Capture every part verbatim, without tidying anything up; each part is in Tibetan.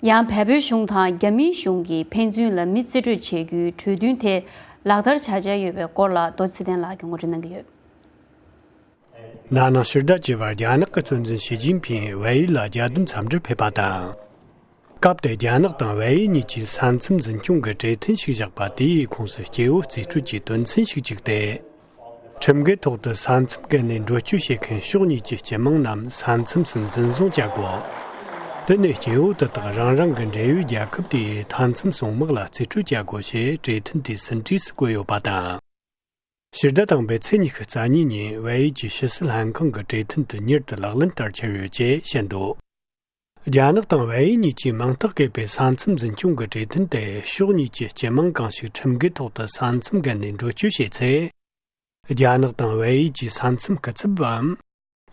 ཡང་བལ་པོའི་གཞུང་དང་རྒྱ་མིའི་གཞུང་གིས་ཕན་ཚུན་ལ་མི་རྩིས་སྤྲོད་བྱེད་རྒྱུའི་གྲོས་མཐུན་དེ་ལག་བསྟར་བྱ་འཆར་ཡོད་པའི་སྐོར་ལ་རྡོ་རྗེ་ཚེ་བརྟན་ལགས་ཀྱིས་ངོ་སྤྲོད་གནང་གི་ཡོད། ན་ནིང་ཕྱི་ཟླ་བཅུ་པར་རྒྱ་ནག་གི་གཙོ་འཛིན་ཞི་ཅིན་ཕིང་ཝེ་ཡི་ལ་རྒྱལ་དོན་འཚམས་འདྲིར་ཕེབས་པ་དང་། སྐབས་དེར་རྒྱ་ནག་དང་ཝེ་ཡི་གཉིས་ཀྱིས་ས་མཚམས་འཛིན་སྐྱོང་གི་གྲོས་མཐུན་ཞིག་བཞག་པ་དེའི་ཁོངས་སུ་སྐྱེ་བོ་རྩིས་སྤྲོད་ཀྱི་དོན་ཚན་ཞིག་བཅུག་སྟེ། ཁྲིམས་འགལ་ཐོག་ཏུ་ས་མཚམས་བརྒལ་ནས་འགྲོ་སྐྱོད་བྱེད་མཁན་ཕྱོགས་གཉིས་ཀྱི་སྤྱི་དམངས་རྣམས་ས་མཚམས་སུ་འཛིན་བཟུང་བྱ་དགོས། དེ་ནས་སྐྱེ་བོ་དེ་དག་རང་རང་གི་འབྲེལ་ཡོད་རྒྱལ་ཁབ་དེའི་མཐའ་མཚམས་སྲུང་དམག་ལ་རྩིས་སྤྲོད་བྱ་དགོས་ཞེས་གྲོས་མཐུན་དེའི་ཟིན་བྲིས་སུ་བཀོད་ཡོད་པ་དང་། ཕྱི་ཟླ་དང་པོའི་ཚེས་ཉི་ཤུ་རྩ་གཉིས་ཉིན་ཝེ་ཡི་གྱི་ཕྱི་སྲིད་ལྷན་ཁང་གི་གྲོས་མཐུན་དེ་མྱུར་དུ་ལག་ལེན་བསྟར་འཆར་ཡོད་ཅེས་བཤད་འདུག་རྒྱ་ནག་དང་ཝེ་ཡི་གཉིས་ཀྱིས་མིང་རྟགས་བཀོད་པའི་ས་མཚམས་འཛིན་སྐྱོང་གི་གྲོས་མཐུན་དེ་ཕྱོགས་གཉིས་ཀྱི་སྤྱི་དམངས་གང་ཞིག་ཁྲིམས་འགལ་ཐོག་ཏུ་ས་མཚམས་བརྒལ་ནས་འགྲོ་སྐྱོད་བྱས་ཚེ། རྒྱ་ནག་དང་ཝེ་ཡི་གྱི་ས་མཚམས་སྐུ་ཚབ་བམ།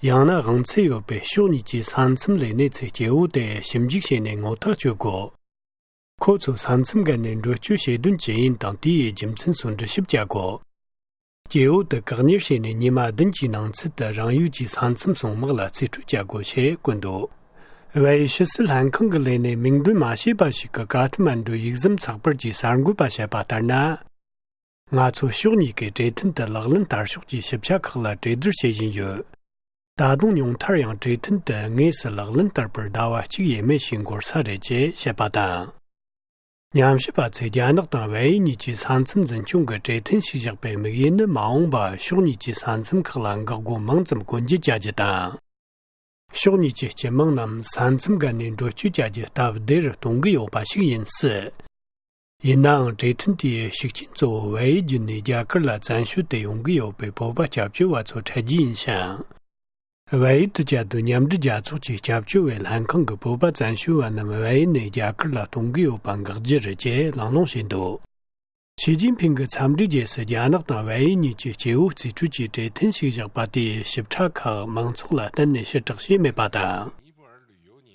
ཡང་ན་དབང་ཚད་ཡོད་པའི་ཕྱོགས་གཉིས་ཀྱི་ས་མཚམས་ལས་གནས་ཚོས་སྐྱེ་བོ་དེ་ཞིབ་འཇུག་བྱས་ནས་ངོ་ཐག་གཅོད་དགོས། ཁོ་ཚོ་ས་མཚམས་བརྒལ་ནས་འགྲོ་སྐྱོད་བྱེད་དོན་ཅི་ཡིན་དང་དེའི་རྒྱུ་མཚན་སོགས་འདྲི་ཞིབ་བྱ་དགོས། སྐྱེ་བོ་དེ་བཀག་ཉར་བྱས་ནས་ཉི་མ་བདུན་གྱི་ནང་ཚུད་དུ་རང་ཡུལ་གྱི་ས་མཚམས་སྲུང་དམག་ལ་རྩིས་སྤྲོད་བྱ་དགོས་ཞེས་བཀོད་འདུག་ཝེ་ཡི་ཕྱི་སྲིད་ལྷན་ཁང་གི་ལས་སྣེ་མིང་འདོན་མ་བྱས་པ་ཞིག་གིས་ཀ་ཐ་མན་ཌུ་ཡིག་ཟམ་ཚགས་པར་གྱི་གསར་འགོད་པ་བཤད་པ་ལྟར་ན། ང་ཚོ་ཕྱོགས་གཉིས་ཀས་གྲོས་མཐུན་དེ་ལག་ལེན་བསྟར་ཕྱོགས་ཀྱི་ཞིབ་ཆ་ཁག་ལ་གྲོས་བསྡུར་བྱེད་བཞིན་ཡོད། ད་དུང་ཉུང་མཐར་ཡང་གྲོས་མཐུན་དེ་དངོས་སུ་ལག་ལེན་བསྟར་བར་ཟླ་བ་གཅིག་ཡས་མས་ཤིག་འགོར་ས་རེད་ཅེས་བཤད་པ་དང་། ཉམས་ཞིབ་པ་ཚོས་རྒྱ་ནག་དང་ཝེ་ཡི་གཉིས་ཀྱིས་ས་མཚམས་འཛིན་སྐྱོང་གི་གྲོས་མཐུན་ཞིག་བཞག་པའི་དམིགས་ཡུལ་ནི་མ་འོངས་པར་ཕྱོགས་གཉིས་ཀྱི་ས་མཚམས་ཁག་ལ་འགག་སྒོ་མང་ཙམ་བཀོད་འཇལ་བྱ་རྒྱུ་དང་། ཕྱོགས་གཉིས་ཀྱི་སྤྱི་དམངས་རྣམས་ས་མཚམས་བརྒལ་ནས་འགྲོ་སྐྱོད་བྱ་རྒྱུ་སྟབས་བདེ་རུ་གཏོང་གི་ཡོད་པ་ཞིག་ཡིན་སྲིད། ཡིན་ནའང་གྲོས་མཐུན་དེའི་ཤུགས་རྐྱེན་གཙོ་བོ་ཝེ་ཡི་བརྒྱུད་ནས་རྒྱ་གར་ལ་བཙན་བྱོལ་དུ་ཡོང་གི་ཡོད་པའི་བོད་པ་སྐྱབས་བཅོལ་བ་ཚོ་འཕྲད་རྒྱུ་ཡིན་ཞིང་། ཝེ་ཡི་དུ་བཅའ་སྡོད་མཉམ་འབྲེལ་རྒྱལ་ཚོགས་ཀྱི་སྐྱབས་བཅོལ་བའི་ལྷན་ཁང་གི་བོད་པ་བཙན་བྱོལ་བ་རྣམས་ཝེ་ཡི་ནས་རྒྱ་གར་ལ་གཏོང་གི་ཡོད་པ་འགག་རྒྱུ་རེད་ཅེས་གླེང་སློང་བྱས་འདུག་ཞི་ཅིན་ཕིང་གི་འཚམས་འདྲིའི་རྗེས་སུ་རྒྱ་ནག་དང་ཝེ་ཡི་གཉིས་ཀྱིས་སྐྱེ་བོ་རྩིས་སྤྲོད་ཀྱི་གྲོས་མཐུན་ཞིག་བཞག་པ་དེའི་ཞིབ་ཕྲ་ཁག་མང་ཚོགས་ལ་གཏན་ནས་ཕྱིར་བསྒྲགས་བྱས་མེད་པ་དང་།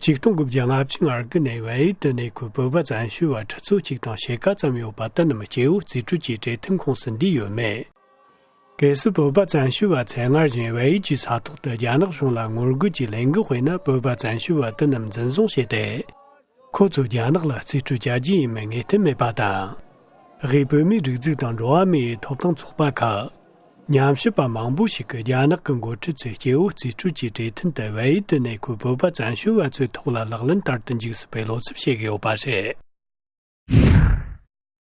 ཆིག་སྟོང་དགུ་བརྒྱ་ལྔ་བཅུ་ང་དགུ་ནས་ཝེ་ཡི་དུ་གནས་འཁོད་བོད་པ་བཙན་བྱོལ་བ་ཁྲི་ཚོ་གཅིག་དང་ཕྱེད་ཀ་ཙམ་ཡོད་པ་དེ་རྣམས་སྐྱེ་བོ་རྩིས་སྤྲོད་ཀྱི་གྲོས་མཐུན་ཁོངས་སུ་འདུས་ཡོད་མེད། གལ་སྲིད་བོད་པ་བཙན་བྱོལ་བ་ཚོས་སྔར་བཞིན་ཝེ་ཡི་གྱི་ས་ཐོག་ཏུ་རྒྱ་ནག་གཞུང་ལ་ངོ་རྒོལ་གྱི་ལས་འགུལ་སྤེལ་ན། བོད་པ་བཙན་བྱོལ་བ་དེ་རྣམས་འཛིན་བཟུང་བྱས་ཏེ། ཁོ་ཚོ་རྒྱ་ནག་ལ་རྩིས་སྤྲོད་བྱ་རྒྱུ་ཡིན་མིན་ངེས་གཏན་མེད་པ་དང་། དབུས་བོད་མིའི་རིགས་གཅིག་དང་འགྲོ་བ་མིའི་ཐོབ་ཐང་ཚོགས་པ་ཁག་ཉམས་ཞིབ་པ་མང་པོ་ཞིག་གིས་རྒྱ་ནག་གི་འགོ་ཁྲིད་ཚོས་སྐྱེ་བོ་རྩིས་སྤྲོད་ཀྱི་གྲོས་མཐུན་དེ་ཝེ་ཡི་དུ་གནས་འཁོད་བོད་པ་བཙན་བྱོལ་བ་ཚོའི་ཐོག་ལ་ལག་ལེན་བསྟར་དུ་འཇུག་སྲིད་པའི་བློ་འཚབ་བྱེད་ཀྱི་ཡོད་པ་རེད།